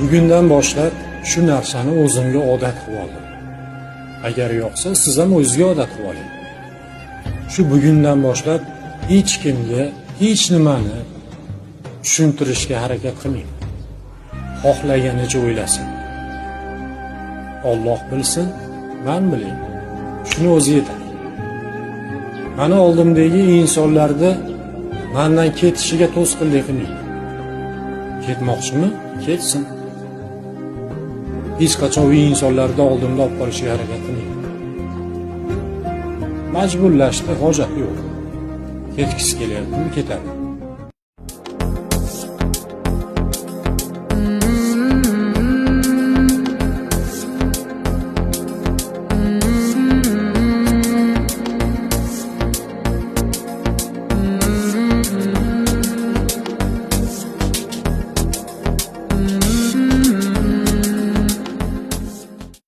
Bugundan boshlab shu narsani o'zimga odat qilib oldim. Agar yoqsa, siz ham o'zingizga odat qilib oling. Shu bugundan boshlab hech kimga hech nimani tushuntirishga harakat qilmang. Xohlaganicha o'ylasin. Alloh bilsin, man bilay. Shuni o'zi yetadi. Mani oldimdagi insonlarni mandan ketishiga to'sqinlik qilmang. Ketmoqchimi? Ketsin. Hech qachon u insonlarni oldimda olib qolishga harakat qilmang. Majburlashni hojati yo'q. Ketgisi kelyaptimi, ketadi.